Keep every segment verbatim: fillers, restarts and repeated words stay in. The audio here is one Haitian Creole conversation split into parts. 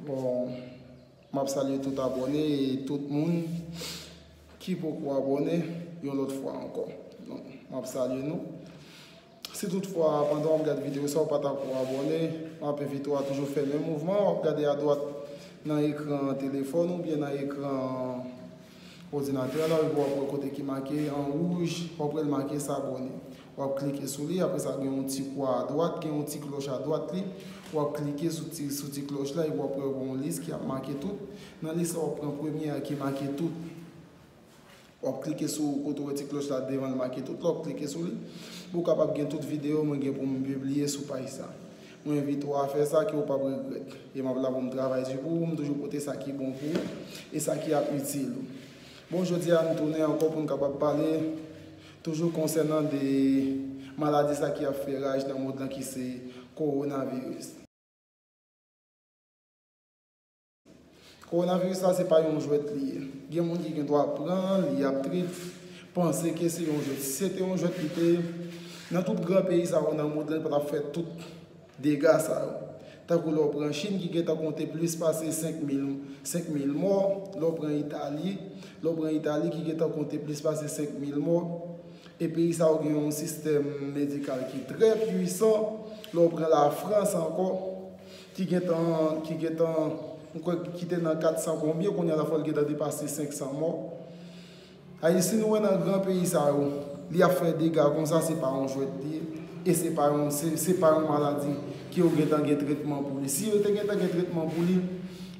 Bon, m ap salye tout abòne e tout moun ki poko abòne yon lòt fwa ankò. Donk, m ap salye nou. Si toutfwa, pandan w ap gade videyo sa, w pa ta ko abòne, m ap envite w a toujou fè menm mouvman, w ap gade adwat nan ekran telefòn oubyen nan ekran òdinatè la, epi w ap wè kote ki make an wouj, w ap wè l make s'abonner. W ap klike sou li, apre sa gen yon ti kwa adwat, gen yon ti klòch adwat li. W ap klike sou ti, sou ti klòch la, epi w ap wè yon lis ki ap make tout. Nan lis la, w ap pran premye a ki make tout. W ap klike sou kote w wè ti klòch la devan l make tout la, w ap klike sou li. Pou w kapab gen tout videyo mwen gen pou m pibliye sou paj sa. Mwen envite w a fè sa ke w p ap regrèt. E m ap la pou m travay di pou ou, m toujou pote sa ki bon pou ou e sa ki ap itil ou. Bon, jodi a, m tounen ankò pou n kapab pale toujou konsènan de maladi sa ki ap fè raj nan mond lan ki se kowonaviris. Kowonaviris la, se pa yon jwèt li ye. Gen moun ki gen dwa pran li, y ap trip, panse ke se yon jwèt. Si se te yon jwèt li te ye, nan tout gran peyi sa yo nan mond lan, li pa t ap fè tout dega sa yo. Tankou lè w pran Chin ki gentan konte plis pase senk mil, senk mil mò, lè w pran Itali, lè w pran Itali ki gentan konte plis pase senk mil mò, e peyi sa yo gen yon sistèm medikal ki trè pwisan, lè w pran Lafrans ankò, ki gentan, ki gentan, m kwè ki te nan kat san konbyen, kounye a la fò l gentan depase senk san mò. Ayiti, nou wè nan gran peyi sa yo, li ap fè dega konsa, se pa yon jwèt li ye. E se pa yon, se, se pa yon maladi ke yo gentan gen tretman pou li. Si yo te gentan gen tretman pou li,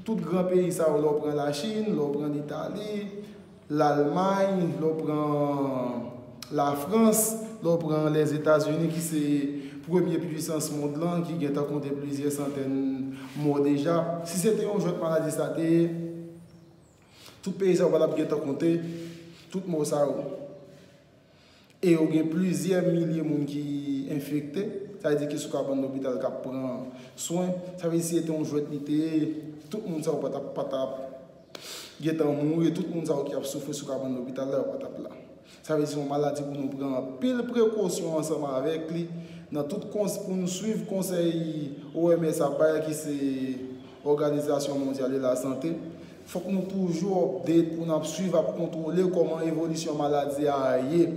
tout gran peyi sa yo, lè w pran Lachin, lè w pran Litali, Lalmay, lè w pran Lafrans, lè w pran Lèzetazini, ki se premye pwisans mond lan, ki gentan konte plizyè santèn mò deja. Si se te yon jwèt maladi sa te ye, tout peyi sa yo pa t ap gentan konte tout mò sa yo. E yo gen plizyè milye moun ki enfekte. Sa vle di ki sou kabann lopital k ap pran swen. Sa vle di si se te yon jwèt li te ye, tout moun sa yo pa t ap, pa t ap gentan mouri. Tout moun sa yo ki ap soufri sou kabann lopital la, yo pa t ap la. Sa vle di se yon maladi pou nou pran anpil prekosyon ansanm avèk li, nan tout kons-, pou nou swiv konsèy O M S ap bay, ki se Òganizasyon Mondyal de la Sante. Fòk nou toujou update pou n ap swiv, ap kontwole kòman evolisyon maladi a ye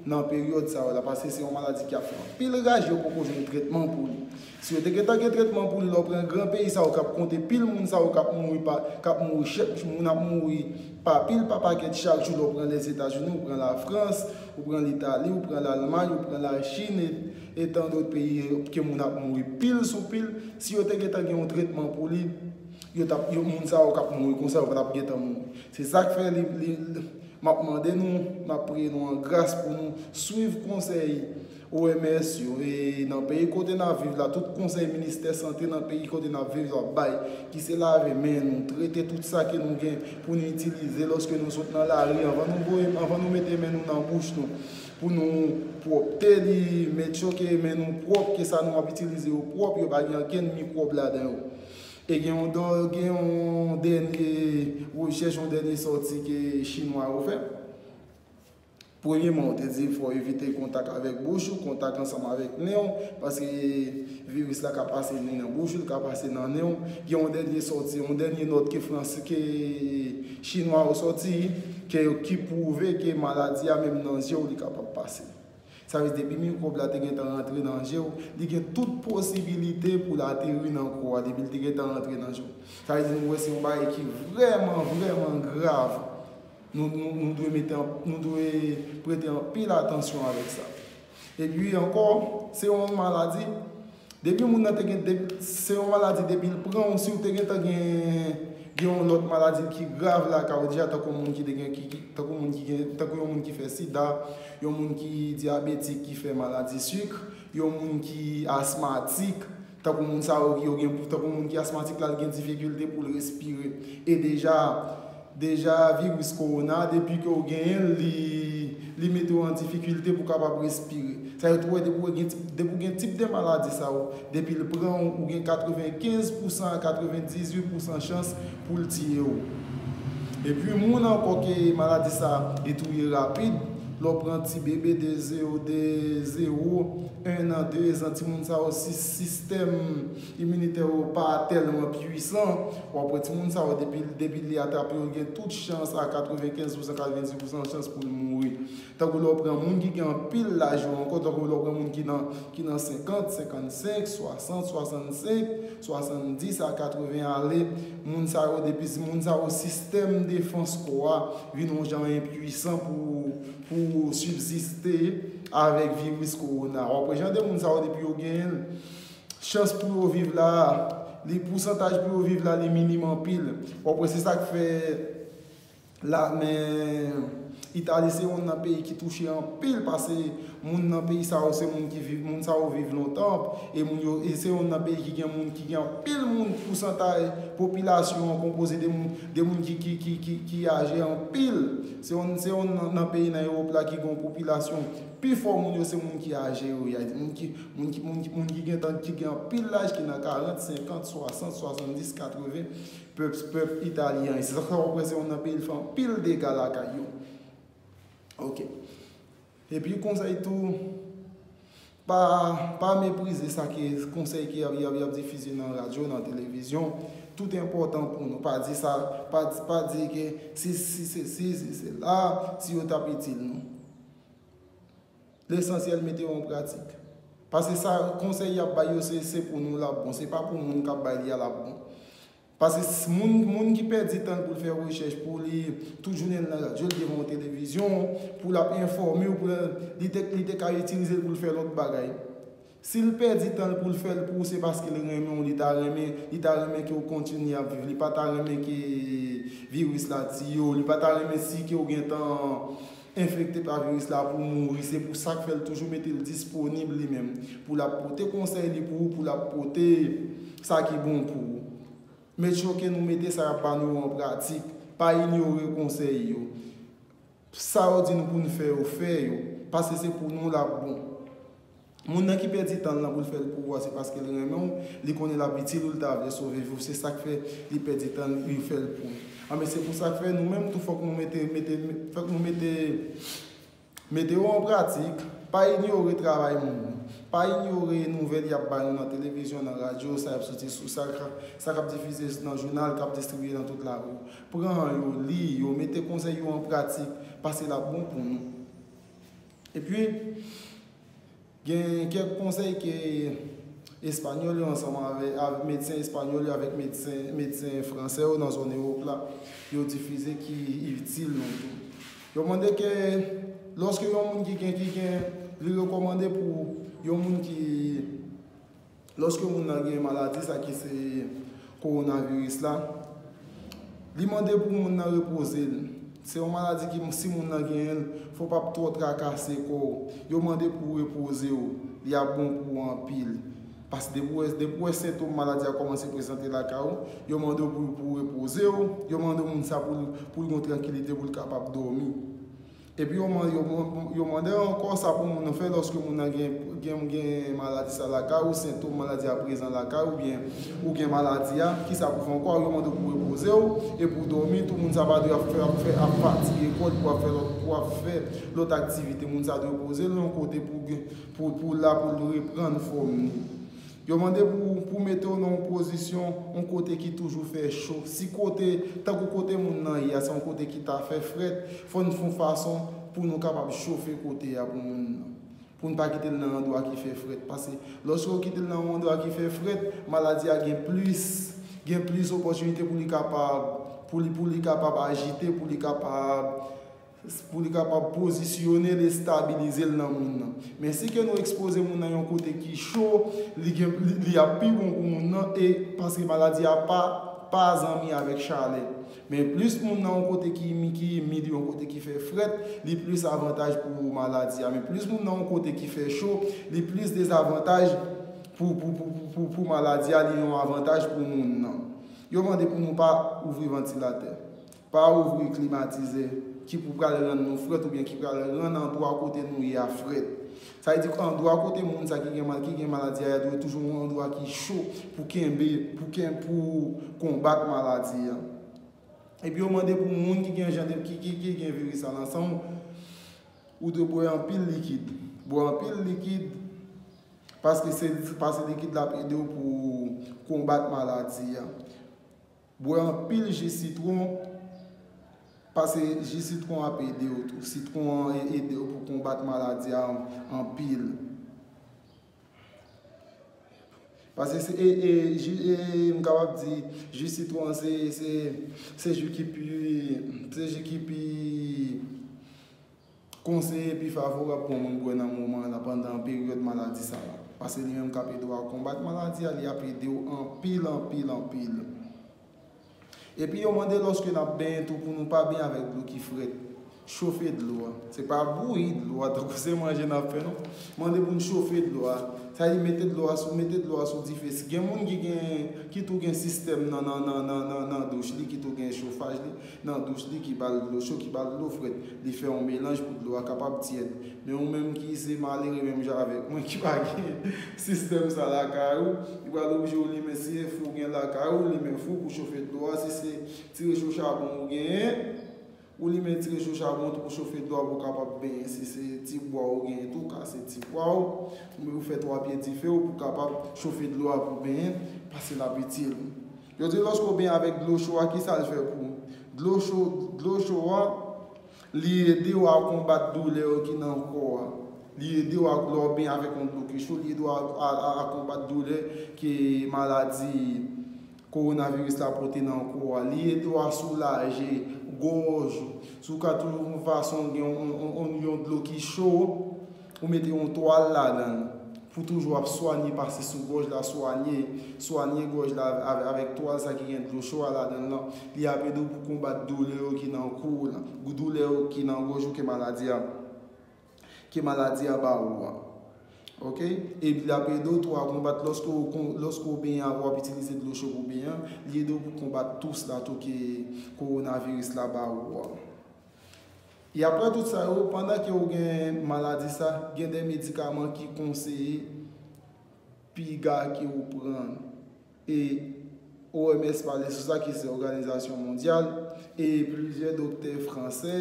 nan peryòd sa yo la, paske se yon maladi ki ap fè anpil raj, yo poko jwenn tretman pou li. Si yo te gentan gen tretman pou li, lè w pran gran peyi sa yo k ap konte pil moun sa yo k ap mouri pa, k ap mouri chak jou, moun ap mouri pa pil, pa pakèt chak jou, lè w pran Lèzetazini, ou pran Lafrans, ou pran Litali, ou pran Lalmay, ou pran Lachin, e, e tan dòt peyi ke moun ap mouri pil sou pil, si yo te gentan gen yon tretman pou li, yo t ap, yo, moun sa yo k ap mouri konsa, yo pa t ap gentan mouri. Se sa k fè li, li, li, m ap mande nou, m ap priye nou an gras pou nou swiv konsèy O M S yo, e nan peyi kote n ap viv la, tout konsèy ministè sante nan peyi kote n ap viv la ap bay, ki se lave men nou, trete tout sa ke nou gen pou nou itilize lòske nou sot nan lari, anvan nou voye, anvan nou mete men nou nan bouch nou, pou nou pwòpte li, make sure ke men nou pwòp, ke sa nou ap itilize yo pwòp, yo pa gen ankenn mikwòb ladan yo. E gen yon dò-, gen yon dènye rechèch, yon dènye sòti ke Chinwa yo fè. Premyèman, yo te di fò w evite kontak avèk bouch ou, kontak ansanm avèk nen w, paske viris la ka pase ni nan bouch ou, li ka pase nan nen w. Gen yon dènye sòti, yon dènye nòt ke Frans, ke Chinwa yo sòti, ke, ki pwouve ke maladi a menm nan je w li kapab pase. Sa vle di depi mikwòb la te gentan rantre nan je w, li gen tout posibilite pou l ateri nan kò a depi l te gentan rantre nan je w. Sa vle di nou wè se yon bagay ki vrèman, vrèman grav. Nou, nou, nou dwe mete an, nou dwe prete anpil atansyon avèk sa. Epi ankò, se yon maladi, depi moun nan te gen, de, se yon maladi depi l pran w, si w te gentan gen, gen yon lòt maladi ki grav lakay ou deja, tankou moun ki te gen, ki, ki, tankou moun ki gen, tankou yon moun ki fè sida, yon moun ki dyabetik, ki fè maladi sik, yon moun ki asmatik, tankou moun sa yo, yo gen, tankou moun ki asmatik la, l gen difikilte pou l respire. E deja, deja, viris kowona, depi ke w genyen l, li, li mete w an difikilte pou w kapab respire. Sa vle di, w wè, depi w gen tip, depi w gen tip de maladi sa yo, depi l pran w, ou gen katrevenkenz pousan a katrevendizuit pousan chans pou l tiye w. Epi, moun ankò ke maladi sa li touye rapid, Lè w pran ti bebe de zewo, de zewo, en an, de zan, timoun sa yo, si sistèm iminitè yo pa tèlman pwisan, w ap wè timoun sa yo, depi, depi li atrape, yo gen tout chans a katrevenkenz pousan, katrevendiz pousan chans pou l mouri. Tankou lè w pran moun ki gen anpil laj yo ankò, tankou lè w pran moun ki nan, ki nan senkant, senkannsenk, swasant, swasannsenk, swasanndis a katreven ale, moun sa yo, depi moun sa yo, sistèm defans kò a vin yon jan enpwisan pou, pou sibziste avèk viris kowona. W ap wè jan de moun sa yo, depi yo genyen l, chans pou yo viv la, li pousantaj pou yo viv la, li minim anpil. W ap wè se sa k fè la, men Itali se youn nan peyi ki touche anpil, pase moun nan peyi sa yo se moun ki viv, moun sa yo viv lontan, e moun yo, e se youn nan peyi ki gen moun, ki gen anpil moun, pousantaj popilasyon an konpoze de moun, de moun ki, ki, ki, ki, ki aje anpil. Se youn, se youn nan, nan peyi nan Ewòp la ki gen yon popilasyon, pifò moun yo se moun ki aje yo ye, moun ki, moun ki, moun ki, moun ki gen tan, ki gen anpil laj, ki nan karant, senkant, swasant, swasanndis, katreven. Pèp, pèp italyen an. E se sa k fè w wè se youn nan peyi l fè anpil dega lakay yo. Ok. Epi konsèy tou, pa, pa meprize sa ke konsèy ke y ap, y ap, y ap difize nan radyo, nan televizyon. Tout enpòtan pou nou. Pa di sa, pa, pa di ke si, si, se si, si, se la, si yo t ap itil nou. Lesansyèl, mete yo an pratik. Pase sa, konsèy y ap bay yo, se, se pou nou l ap bon. Se pa pou moun k ap bay li a l ap bon. Pase s-, moun, moun ki pèdi tan l pou l fè rechèch, pou li tout jounen l nan radyo, l devan yon televizyon, pou l ap enfòme w, pou l, li te, li te ka itilize l pou l fè lòt bagay. Si l pèdi tan l pou l fè l pou ou, se paske l renmen w, li ta renmen, li ta renmen ke w kontinye ap viv, li pa ta renmen ke viris la tiye w, li pa ta renmen si ke w gentan enfekte pa viris la pou w mouri. Se pou sa k fè l toujou mete l disponib li menm, pou l ap pote konsèy li pou ou, pou l ap pote sa ki bon pou ou. Make sure ke nou mete sa y ap ba nou yo an pratik. Pa inyore konsèy yo. Sa yo di nou pou n fè yo, fè yo. Pase se pou nou l ap bon. Moun nan ki pèdi tan l lan pou l fè l pou ou a, se paske l renmen w, li konnen l ap itil ou, l ta vle sove vi w. Se sa k fè li pèdi tan l, li fè l pou ou. Anben, se pou sa k fè nou menm tou fòk nou mete, mete, fòk nou mete, mete yo an pratik. Pa inyore travay moun nan. Pa inyore nouvèl y ap ba nou nan televizyon, nan radyo, sa y ap soti sou sa, sa k ap difize nan jounal, k ap distribiye nan tout lari. Pran yo, li yo, mete konsèy yo an pratik, pase l ap bon pou nou. Epi, gen kèk konsèy ke espanyòl yo ansanm avè, avè medsen espanyòl yo avèk medsen, medsen fransè yo nan zòn Ewòp la, yo difize ki itil nou tou. Yo mande ke lòske yon moun ki gen, ki gen, li rekòmande pou yon moun ki, lòske moun nan gen maladi sa ki se kowonaviris la, li mande pou moun nan repoze l. Se yon maladi ki, si moun nan genyen l, fò w p ap twò trakase kò w. Yo mande pou w repoze w. Li ap bon pou ou anpil. Paske depi w wè, depi w wè sentòm maladi a kòmanse prezante lakay ou, yo mande w pou, pou w repoze w. Yo mande moun sa pou l, pou l gen trankilite, pou l kapab dòmi. Epi yo man-, yo man-, yo mande ankò sa pou moun nan fè lòske moun nan gen, gen, gen maladi sa lakay ou, sentòm maladi a prezan lakay ou, oubyen ou gen maladi a, kisa pou fè ankò? Yo mande w pou repoze w e pou w dòmi tou. Moun sa pa dwe ap fè, ap fè, ap fatige kò l pou ap fè lòt, pou ap fè lòt aktivite. Moun sa dwe poze l yon kote pou gen, pou, pou la, pou l reprann fòm li. Yo mande pou, pou mete w nan yon pozisyon, yon kote ki toujou fè cho. Si kote, tankou kote moun nan ye a, se yon kote ki ta fè frèt, fò n fè yon fason pou nou kapab chofe kote a pou moun nan. Pou n pa kite l nan yon andwa ki fè frèt. Paske lòske w kite l nan yon andwa ki fè frèt, maladi a gen plis, gen plis opòtinite pou li kapab, pou li, pou li kapab ajite, pou li, pou li kapab pozisyone l, estabilize l nan moun nan. Men si ke nou ekspoze moun nan yon kote ki cho, li gen, li, li ap pi bon pou moun nan, e paske maladi a pa, pa zanmi avèk chalè. Men plis moun nan yon kote ki imi-, ki imid, yon kote ki fè frèt, li plis avantaj pou maladi a. Men plis moun nan yon kote ki fè cho, li plis dezavantaj pou, pou, pou, pou, pou, pou maladi a, li yon avantaj pou moun nan. Yo mande pou nou pa ouvri vantilatè. Pa ouvri klimatizè ki pou pral rann nou frèt oubyen ki pral rann andwa kote nou ye a frèt. Sa vle di andwa kote moun sa ki gen mal, ki gen maladi a, dwe toujou yon andwa ki cho pou kenbe, pou ken-, pou konbat maladi a. Epi yo mande pou moun ki gen jan de, ki, ki, ki gen viris la nan san w, Ou dwe bwè anpil likid. Bwè anpil likid, paske se, paske likid la ap ede w pou konbat maladi a. Bwè anpil ji sitwon, paske ji sitwon ap ede w tou. Sitwon an e-, ede w pou konbat maladi a anpil. Paske se, e, e, ji, e, m kapab di, ji sitwon se, se, se ji ki pi, se ji ki pi konseye, pi favorab pou moun bwè nan moman la, pandan peryòd maladi sa la. Paske li menm k ap ede w a konbat maladi a, li ap ede w anpil, anpil, anpil. Epi yo mande lòske n ap benyen tou pou nou pa benyen avèk dlo ki frèt. Chofe dlo a. Se pa bouyi dlo a, tankou se manje n ap fè, non. Mande pou n chofe dlo a. Sa di mete dlo a sou, mete dlo a sou dife. Si gen moun ki gen, ki tou gen sistèm nan, nan, nan, nan, nan, nan douch li, ki tou gen chofaj li, nan douch li, ki ba l dlo cho, ki ba l dlo frèt. Li fè yon melanj pou dlo a kapab tyèd. Men ou menm ki se malere menm jan avèk mwen ki pa gen sistèm sa lakay ou, ou pral oblije ou limen, si se fou ou gen lakay ou, limen fou pou chofe dlo a, si se ti recho chabon ou genyen, ou limen ti recho chabon tou pou chofe dlo a pou w kapab benyen, si se ti bwa ou genyen tou, kase ti bwa ou, oubyen ou fè twa pye dife ou pou w kapab chofe dlo a pou w benyen, paske l ap itil ou. Yo di lòske w benyen avèk dlo cho a, ki sa l fè pou ou? Dlo cho, dlo cho a, li ede w a konbat doulè yo ki nan kò a. Li ede w a, lè w benyen avèk yon dlo ki cho, li ede w a, a, a, a konbat doulè ke maladi kowonaviris la pote nan kò a. Li ede w a soulaje gòj ou. Si w ka toujou yon fason gen yon, yon, yon, yon dlo ki cho, ou mete yon twal ladan l pou toujou ap swanye, pase sou gòj la, swanye, swanye gòj la avè-, avèk twal sa ki gen dlo cho a ladan l lan. Li ap ede w pou konbat doulè yo ki nan kou w la, doulè yo ki nan gòj ou ke maladi a, ke maladi a ba ou a. Oke? Epi l ap ede w tou a konbat lòske w kon-, lòske w benyen, w ap itilize dlo cho pou benyen, li ede w pou konbat tous la tou ke kowonaviris la ba ou a. E apre tout sa yo, pandan ke ou gen maladi sa, gen de medikaman ki konseye piga ke ou pran. E O M S pale sou sa, ki se Òganizasyon Mondyal, e plizyè doktè fransè,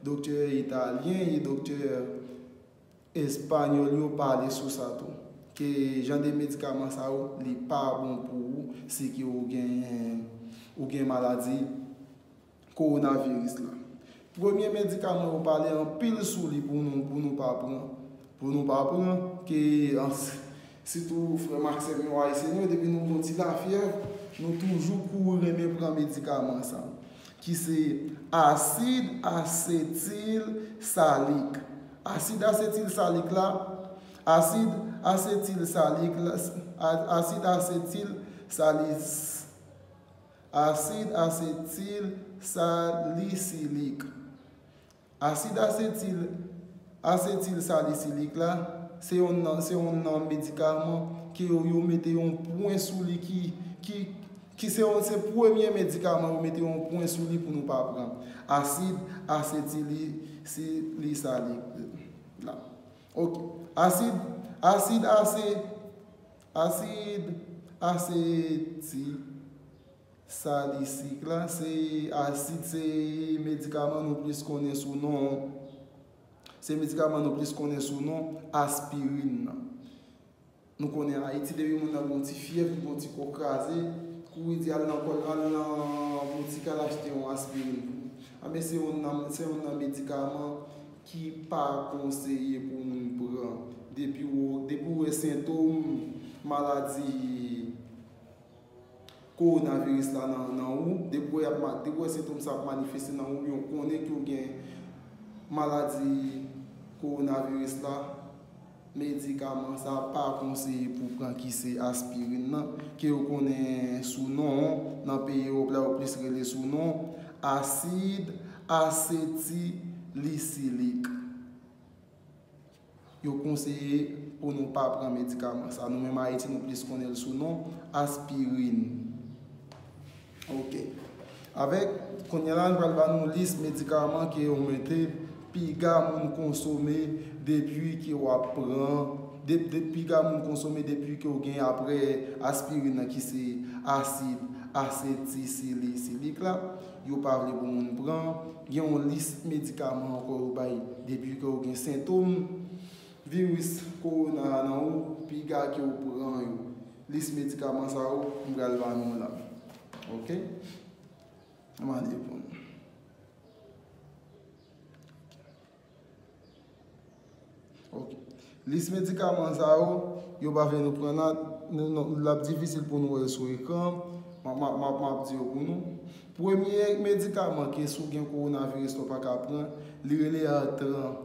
doktè italyen e doktè espanyòl yo pale sou sa tou. Ke jan de medikaman sa yo, li pa bon pou ou si ke ou gen, ou gen maladi kowonaviris la. Premye medikaman yo pale anpil sou li pou nou, pou nou pa pran. Pou nou pa pran, ke, an, sitou frè m ak sè m yo ayisyen yo, depi nou gon ti lafyèv, nou toujou kouri renmen pran medikaman sa, ki se asid asetil salik. Asid asetil salik la, asid asetil salik la, a-, asid asetil salis-, asid asetil salisilik. Asid asetil, asetil salisilik la, se yonn nan, se yonn nan medikaman ke yo, yo mete yon pwen sou li ki, ki, ki se yon, se premye medikaman yo mete yon pwen sou li pou nou pa pran. Asid asetilisilik la. Oke. Asid, asid ase-, asid aseti- salisik la, se asid, se medikaman nou plis konnen sou non, se medikaman nou plis konnen sou non aspirin nan. Nou konnen Ayiti, depi moun nan gon ti fyèv, li gon ti kò kraze, kouri di al nan kòl, al nan boutik, al achte yon aspirin pou li. Anben, se yonn nan, se yonn nan medikaman ki pa konseye pou moun pran. Depi w, depi w wè sentòm maladi kowonaviris la nan, nan ou, depi w ap ma-, depi w wè sentòm sa ap manifeste nan ou, oubyen w konnen ke w gen maladi kowonaviris la, medikaman sa pa konseye pou pran, ki se aspirin nan, ke yo konnen sou non, nan peyi Ewòp la, yo plis rele sou non asid asetilisilik. Yo konseye pou nou pa pran medikaman sa. Nou menm Ayiti, nou plis konnen l sou non aspirin. Oke. Avèk, kounye a la, nou pral ba nou lis medikaman ke yo mete piga moun konsome depi ke w ap pran, de, de, piga moun konsome depi ke w gen apre aspirin nan, ki se asid asetisililik la, yo pa vle pou moun pran. Gen yon lis medikaman ankò yo bay depi ke w gen sentòm viris kowona a nan ou, piga ke w pran yo. Lis medikaman sa yo, m pral ba nou la. Oke? Ann ale pou nou. Ok. Lis medikaman sa yo, yo pa vle nou pran nan, nou, nou, l ap difisil pou nou wè l sou ekran. M ap, m ap, m ap, m ap di yo pou nou. Premye medikaman ke si w gen kowonaviris la w pa ka pran, li rele Artran.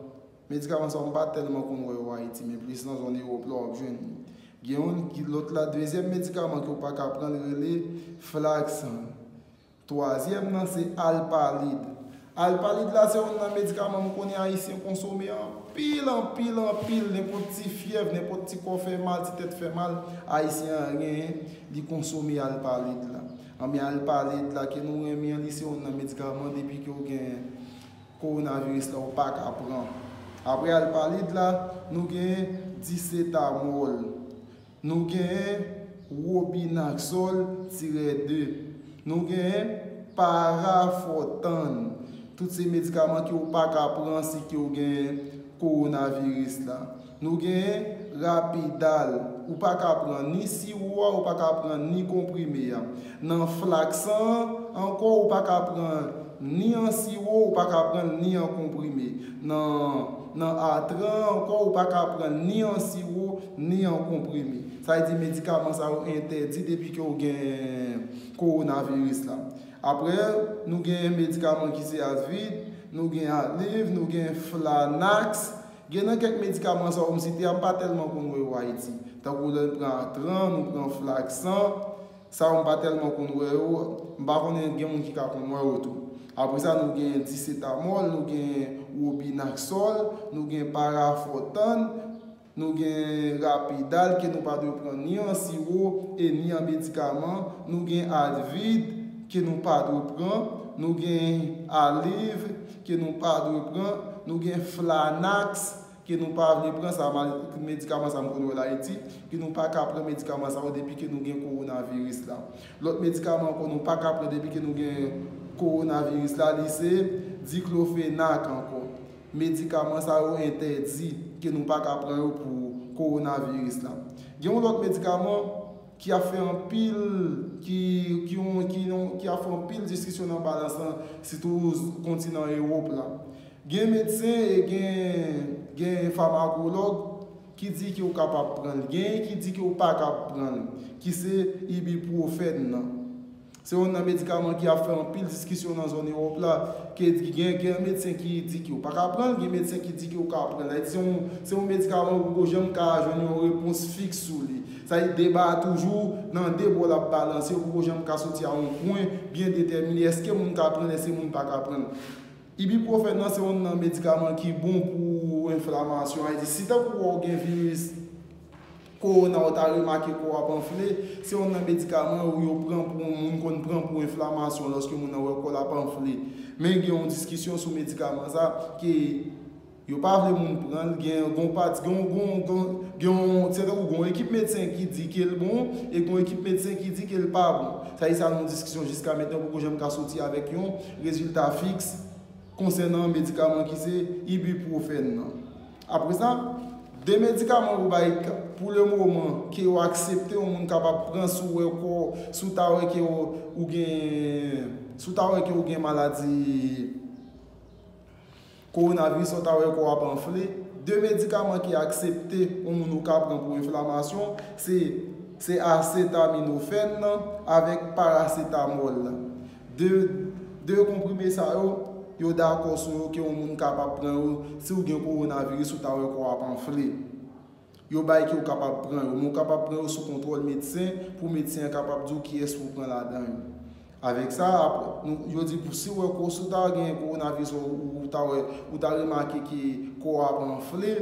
Medikaman sa yo, m pa tèlman konn wè yo Ayiti, men plis nan zòn Ewòp la w ap jwenn li. Gen yon ki, lòt la, dezyèm medikaman ke w pa ka pran, li rele Flaxan. Twazyèm nan se Alpalid. Alpalid la se youn nan medikaman m konnen Ayisyen konsome anpil, anpil, anpil. Nenpòt ti fyèv, nenpòt ti kò fè mal, ti tèt fè mal, Ayisyen an genyen, li konsome Alpalid la. Anben Alpalid la ke nou renmen an, li se youn nan medikaman depi ke w gen kowonaviris la, w pa ka pran. Apre Alpalid la, nou gen disetamòl. Nou genyen Wobinaksòl tirè de. Nou genyen Parafòtann. Tout se medikaman ke w pa ka pran si ke w genyen kowonaviris la. Nou genyen Rapidal. Ou pa ka pran ni siwo a, ou pa ka pran ni konprime a. Nan Flaxan an ankò, ou pa ka pran ni an siwo, ou pa ka pran ni an konprime. Nan, nan Artran an ankò, ou pa ka pran ni an siwo, ni an konprime. Sa vle di medikaman sa yo entèdi depi ke w gen kowonaviris la. Apre, nou gen medikaman ki se Advid, nou gen Adliv, nou gen Flanax. Gen nan kèk medikaman sa yo m site a, m pa tèlman konn wè yo Ayiti. Tankou lè n pran Artran, nou pran Flaxan, sa yo m pa tèlman konn wè yo, m pa konnen gen moun ki ka konn wè yo tou. Apre sa, nou gen disetamòl, nou gen wobinaksòl, nou gen parafòtann, nou gen rapidal ke nou pa dwe pran ni an siwo e ni an medikaman, nou gen Advid ke nou pa dwe pran, nou gen Aliv ke nou pa dwe pran, nou gen Flanax ke nou pa vle pran, sa mal, medikaman sa m konn wè l Ayiti, ke nou pa ka pran medikaman sa yo depi ke nou gen kowonaviris la. Lòt medikaman ankò nou pa ka pran depi ke nou gen kowonaviris la, li se diklofenak ankò. Medikaman sa yo entèdi, ke nou pa ka pran yo pou kowonaviris la. Gen yon lòt medikaman ki ap fè anpil, ki, ki, yon, ki, yon, ki ap fè anpil diskisyon nan balans lan, sitou kontinan Ewòp la. Gen medsen e gen, gen famakològ ki di ke w kapab pran l. Genyen ki di ke w pa kab pran l, ki se ibipwofèn nan. Se youn nan medikaman ki ap fè anpil diskisyon nan zòn Ewòp la, ke gen, gen medsen ki di ke w pa ka pran l, gen medsen ki di ke w ka pran l. Sa vle di se yon, se yon medikaman ou poko janm ka jwenn yon repons fiks sou li. Sa vle di deba a toujou nan de bò l ap balanse, ou poko janm ka soti a yon pwen byen detèmine, èske moun ka pran l, èske moun pa ka pran l. Ibipwofèn nan se youn nan medikaman ki bon pou enflamasyon. Sa vle di, si tankou w gen viris kowona, ou ta remake kò w ap anfle, se youn nan medikaman yo, yo pran pou moun konn pran pou enflamasyon lòske moun nan wè kò l ap anfle. Men gen yon diskisyon sou medikaman sa ke yo pa vle moun pran l, gen yon pati, gen yon, gen yon, gen yon, se tankou gen yon ekip medsen ki di ke l bon, e gen yon ekip medsen ki di ke l pa bon. Sa vle di sa nan yon diskisyon jiska mentnan, poko janm ka soti avèk yon rezilta fiks konsènan medikaman ki se ibipwofèn nan. Apre sa, de medikaman yo bay k-, pou le moman, ke yo aksepte yon moun kapab pran si w wè kò, si w ta wè ke w, ou gen, si w ta wè ke w gen maladi kowonaviris, ou ta wè kò w ap anfle. De medikaman ki aksepte yon moun ou ka pran pou enflamasyon, se, se asetaminofèn nan avèk parasetamòl la. De, de konprime sa yo, yo dakò sou yo ke yon moun kapab pran yo si w gen kowonaviris, ou ta wè kò w ap anfle. Yo bay ke w kapab pran yo, men w kapab pran yo sou kontwòl medsen pou medsen an kapab di w kiyès pou w pran ladan yo. Avèk sa, ap-, nou, yo di pou si w wè kò, si w ta gen kowonaviris, ou, ou ta wè, ou ta remake ke kò w ap anfle,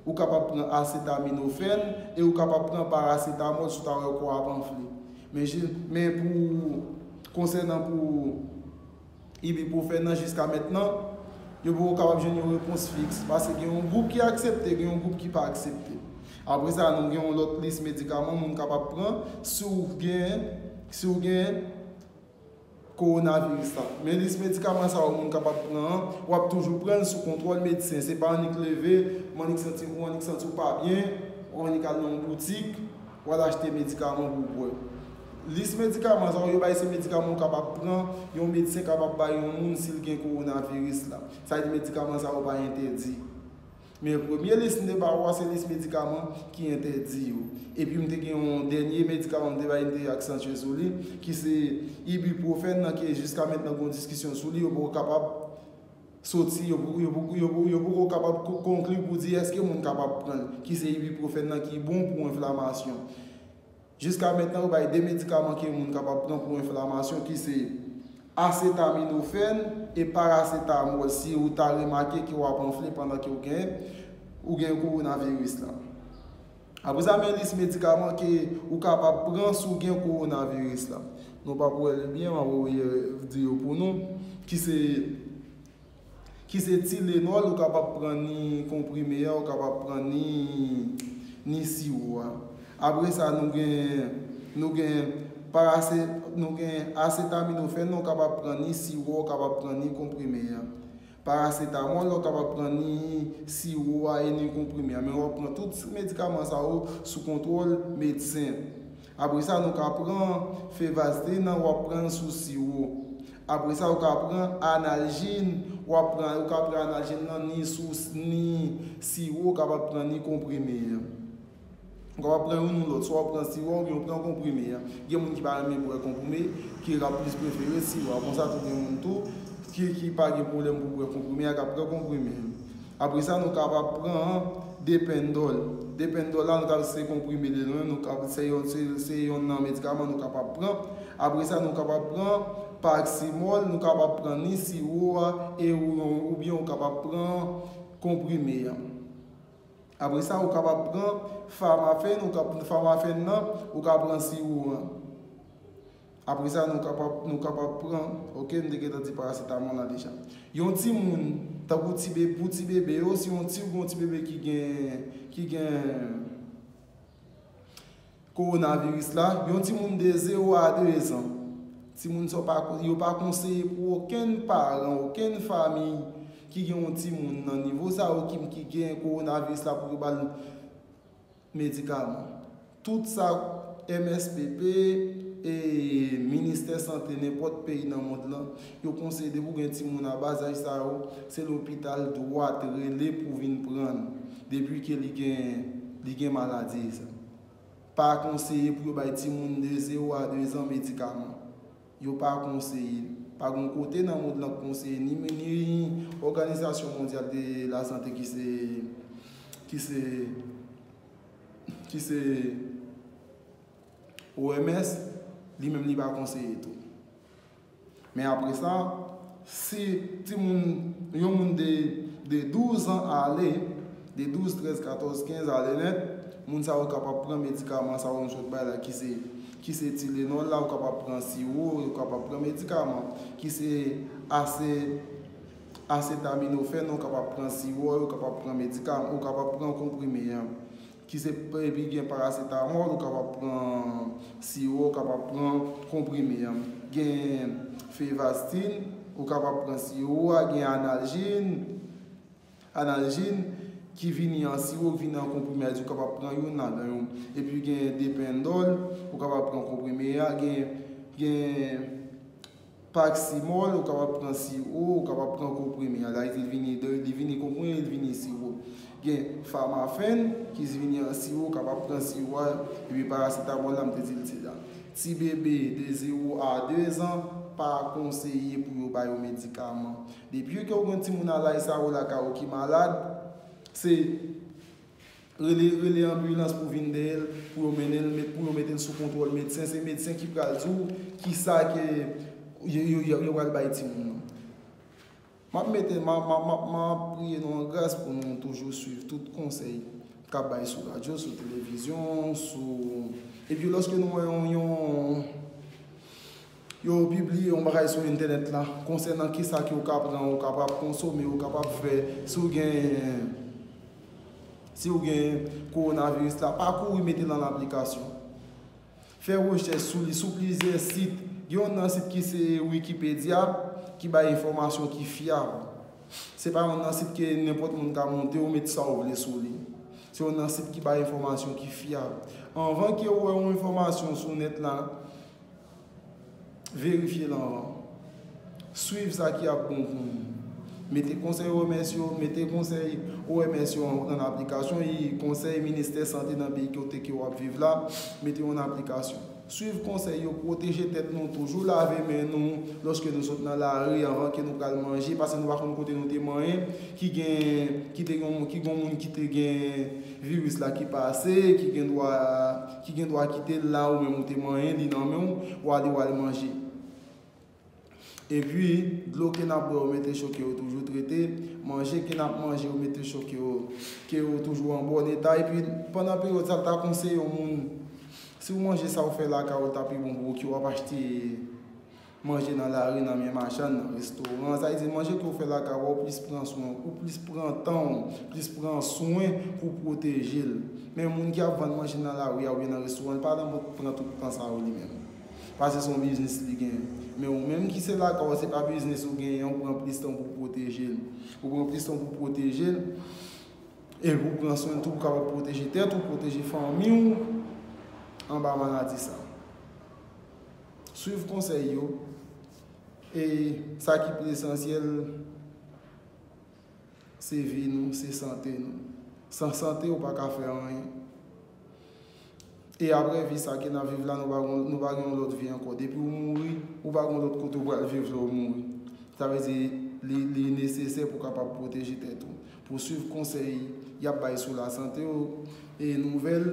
ou kapab pran asetaminofèn e ou kapab pran parasetamòl si w ta wè kò w ap anfle. Men, men pou, konsènan pou ibipwofèn nan, jiska mentnan, yo poko kapab jwenn yon repons fiks, paske gen yon gwoup ki aksepte, gen yon gwoup ki pa aksepte. Apre sa, nou gen yon lòt lis medikaman moun kapab pran si w gen, si w gen kowonaviris la. Men lis medikaman sa yo moun kapab pran an, w ap toujou pran l sou kontwòl medsen. Se pa annik leve, w annik santi, w annik santi w pa byen, w annik al nan yon boutik, w al achte medikaman pou w bwè. Lis medikaman sa yo, yo bay se medikaman w kapab pran, yon medsen kapab bay yon moun si l gen kowonaviris la. Sa vle di medikaman sa yo pa entèdi. Men premye lis m te ba ou a, se lis medikaman ki entèdi yo. Epi m te gen yon dènye medikaman m te bay, m te aksantye sou li, ki se ibuprofèn nan, ki jiska mentnan gen yon diskisyon sou li, yo poko kapab soti, yo poko, yo poko, yo poko, yo poko kapab ko-, konkli pou di èske moun kapab pran l, ki se ibuprofèn nan ki bon pou enflamasyon. Jiska mentnan, yo bay de medikaman ke moun kapab pran pou enflamasyon, ki se asetaminofèn e parasetamòl, si ou ta remake ke w ap anfle pandan ke w gen, ou gen kowonaviris la. Apre sa, men lis medikaman ke ou kapab pran si w gen kowonaviris la. Nou p ap wè li byen, m ap di yo pou nou, ki se ki se Tylenol, ou kapab pran ni konprime a, ou kapab pran ni, ni siwo a. Apre sa, nou gen, nou gen parase-, nou gen asetaminofèn, ou kapab pran ni siwo, ou kapab pran ni konprime a. Parasetamòl, ou kapab pran ni siwo a e ni konprime a. Men w ap pran tout medikaman sa yo sou kontwòl medsen. Apre sa, nou ka pran fevazlin nan, w ap pran l sou siwo. Apre sa, ou ka pran analjin, w ap pran, ou ka pran analjin nan ni sou, ni siwo, ou kapab pran ni konprime. Ou kapab pran youn ou lòt, swa w pran siwo oubyen w pran konprime. Gen moun ki pa renmen bwè konprime, ki ka plis prefere siwo. Konsa tou gen moun tou ki, ki pa gen pwoblèm pou bwè konprime, a ka pran konprime. Apre sa, nou kapab pran dependòl. Dependòl la, nou kapab, se konprime li, nou, nou kapab, se yon, se, se yon nan medikaman nou kapab pran. Apre sa, nou kapab pran paksimòl, nou kapab pran ni siwo a, e ou, oubyen ou kapab pran konprime a. Apre sa, ou kapab pran famafen, ou kap-, famafen nan, ou ka pran siwo a. Apre sa, nou kapab, nou kapab pran, oke, m te gentan di parasetamòl la deja. Yon timoun, tankou ti be-, pou ti bebe yo, si yon ti, yon ti bebe ki gen, ki gen kowonaviris la, yon timoun de zewo a de zan. Timoun sa yo pa, yo pa konseye pou okenn paran, okenn fanmi ki gen yon timoun nan nivo sa yo ki, ki gen kowonaviris la pou yo ba l medikaman. Tout sa M S P P e ministè sante nenpòt peyi nan mond lan, yo konseye depi w gen timoun a ba zaj sa yo, se lopital dwat rele pou vin pran l, depi ke li gen, li gen maladi sa. Pa konseye pou yo bay timoun de zewo a de zan medikaman. Yo pa konseye. Pa gen kote nan mond lan k konseye, ni, ni Òganizasyon Mondyal de Lasante ki se, ki se, ki se O M S, li menm li pa konseye tou. Men apre sa, si timoun, yon moun de, de douz an ale, de douz, trèz, katòz, kenz ale nèt, moun sa yo kapab pran medikaman sa yo m sot bay la ki se, ki se Tylenol la, ou kapab pran siwo, ou kapab pran medikaman, ki se ase-, asetaminofèn, ou kapab pran siwo, ou kapab pran medikaman, ou kapab pran konprime an. Ki se, epi gen parasetamòl, ou kapab pran siwo, ou kapab pran konprime an. Gen fevastin, ou kapab pran siwo a, gen analjin, analjin ki vini an siwo, ki vini an konprime a, ou kapab pran youn ladan yo. Epi gen dependòl, ou kapab pran konprime a, gen, gen paksimòl, ou kapab pran siwo, ou kapab pran konprime. An Ayiti, li vini, li vini konprime, li vini siwo. Gen famafen, ki vini an siwo, ou kapab pran siwo a, epi parasetamòl la, m te di l se la. Ti bebe de zewo a de zan, pa konseye pou yo ba yo medikaman. Depi ke w gen timoun a laj sa yo lakay ou ki malad, se rele, rele anbilans pou vin dèyè l, pou yo mennen l, met, pou yo mete l sou kontwòl medsen. Se medsen ki pral di w kisa ke yo, yo, yo, yo pral bay timoun nan. M ap mete, m ap, m ap, m ap, m ap priye nou an gras pou nou toujou swiv tout konsèy k ap bay sou radyo, sou televizyon, sou, epi lòske nou wè yon, yon, yo pibliye yon bagay sou entènèt la konsènan kisa ke w ka pran, w kapab konsome, w kapab fè, si w gen, si w gen kowonaviris la, pa kouri mete l an aplikasyon. Fè rechèch sou li sou plizyè sit Gen yon nan sit ki se Wikipedia, ki bay enfòmasyon ki fyab. Se pa yon nan sit ke nenpòt moun ka monte ou met sa ou vle sou li. Se yon nan sit ki bay enfòmasyon ki fyab. Anvan ke ou wè yon enfòmasyon sou nèt la, verifye l anvan. Swiv sa ki ap bon pou ou. Mete konsèy O M S yo, mete konsèy O M S yo an, an aplikasyon, e konsèy ministè sante nan peyi kote ke w ap viv la, mete yo an aplikasyon. Swiv konsèy yo, pwoteje tèt nou, toujou lave men nou lòske nou sot nan lari anvan ke nou pral manje, paske nou pa konn kote nou te manyen, ki gen, ki te gen, ki gen moun ki te gen viris la ki pase, ki gen dwa, ki gen dwa kite l la, ou menm ou te manyen li nan men w, ou ale w al manje. Epi, dlo ke n ap bwè, ou mete cho ke yo toujou trete, manje ke n ap manje, ou mete cho ke yo, ke yo toujou an bon eta. Epi, pandan peryòd sa, l ta konseye yon moun, si w manje sa ou fè lakay ou, l ta pi bon pou ou ke w ap achte manje nan lari, nan men machann, nan restoran. Sa vle di, manje ke w fè lakay ou, ou plis pran swen, ou plis pran tan w, plis pran swen pou w pwoteje l. Men moun ki ap vann manje nan lari a oubyen nan restoran, li pa nan pran tout tan sa yo li menm. Paske se yon biznis li genyen. Men ou menm ki se lakay ou, se pa biznis ou genyen, ou pran plis tan pou w pwoteje l. Ou pran plis tan pou w pwoteje l. E pou w pran swen l tou, pou w kapab pwoteje tèt ou, pwoteje fanmi w anba maladi sa. Swiv konsèy yo. E sa ki pi esansyèl, se vi nou, se sante nou. San sante, ou pa ka fè anyen. E apre vi sa ke n ap viv la, nou pa gon, nou pa gen yon lòt vi ankò. Depi ou mouri, ou pa gen yon lòt kote ou pral viv lè ou mouri. Sa vle di, li, li nesesè pou w kapab pwoteje tèt ou. Pou w swiv konsèy y ap bay sou lasante yo, e nouvèl,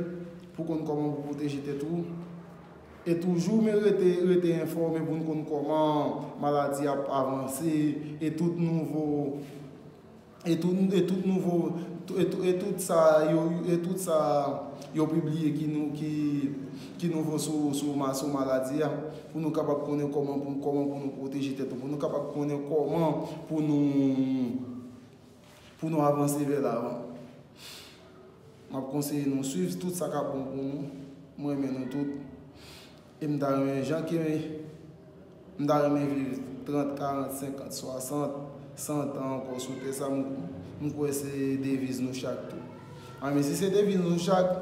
pou w konn kòman pou w pwoteje tèt ou. E toujou men rete, rete enfòme pou n konn kòman maladi ap avanse, e tout nouvo, e tout, e tout nouvo, e tout, e tout sa yo, e tout sa yo pibliye ki nou, ki, ki nouvo sou, sou, ma- sou maladi a, pou nou kapab konnen kòman pou, kòman pou nou pwoteje tèt nou, pou nou kapab konnen kòman pou nou, pou nou avanse vè lavan. M ap konseye nou swiv tout sa k ap bon pou nou. Mwen renmen nou tout. E m ta renmen, jan ke m ta renmen viv trant, karant, senkant, swasant, san tan ankò sou tè sa, m, m kwè se deviz nou chak tou. A, men si se deviz nou chak,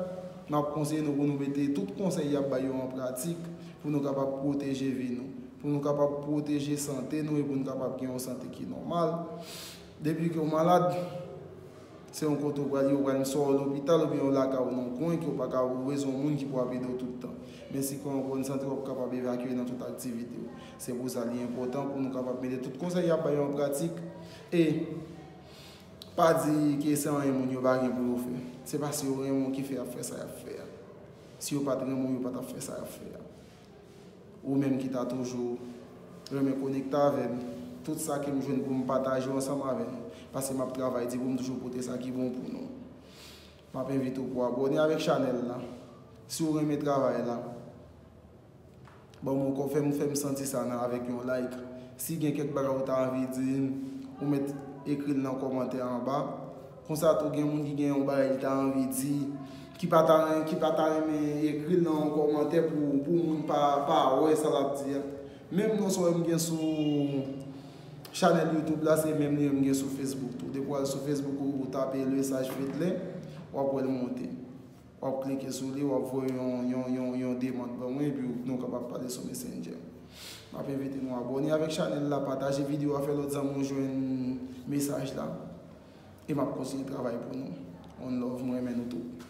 m ap konseye nou pou nou mete tout konsèy y ap bay yo an pratik, pou nou kapab pwoteje vi nou, pou nou kapab pwoteje sante nou e pou nou kapab gen yon sante ki nòmal. Depi ke w malad, se yon kote w pral ye, w pral swa w lopital oubyen w lakay ou nan yon kwen ke w pa ka, ou bezwen yon moun ki pou ap ede w tout tan. Men si kò w an bòn sante, w ap kapab evakye nan tout aktivite w. Se pou sa li enpòtan pou nou kapab mete tout konsèy y ap bay yo an pratik. E pa di ke se anyen moun yo pa gen pou yo fè. Se paske yo renmen w ki fè y ap fè sa y ap fè a. Si yo pa t renmen w, yo pa t ap fè sa y ap fè a. Ou menm ki ta toujou renmen konekte avè m, tout sa ke m jwenn pou m pataje ansanm avè nou, paske m ap travay di pou m toujou pote sa ki bon pou nou. M ap envite w pou w abòne avèk chanèl la. Si w renmen travay la, ban m yon kò, fè m, fè m santi sa nan avèk yon like. Si gen kèk bagay ou ta anvi di m, ou mèt ekri l nan kòmantè anba. Konsa tou, gen moun ki gen yon bagay li ta anvi di, ki pa ta ren-, ki pa ta renmen ekri l nan yon kòmantè pou, pou moun pa, pa wè sa l ap di a. Menm non sa w wè m gen sou chanèl YouTube la, se menm li menm m gen sou Facebook tou. Depi w al sou Facebook ou, ou tape Le Sage Fedlin, w ap wè l monte. W ap klike sou li, w ap voye yon, yon, yon, yon demann ban mwen, epi nou kapab pale sou Messenger. M ap envite nou abòne avèk chanèl la, pataje videyo a, fè lòt zanmi w jwenn mesaj la. E m ap kontinye travay pou nou. One love, mwen renmen nou tout.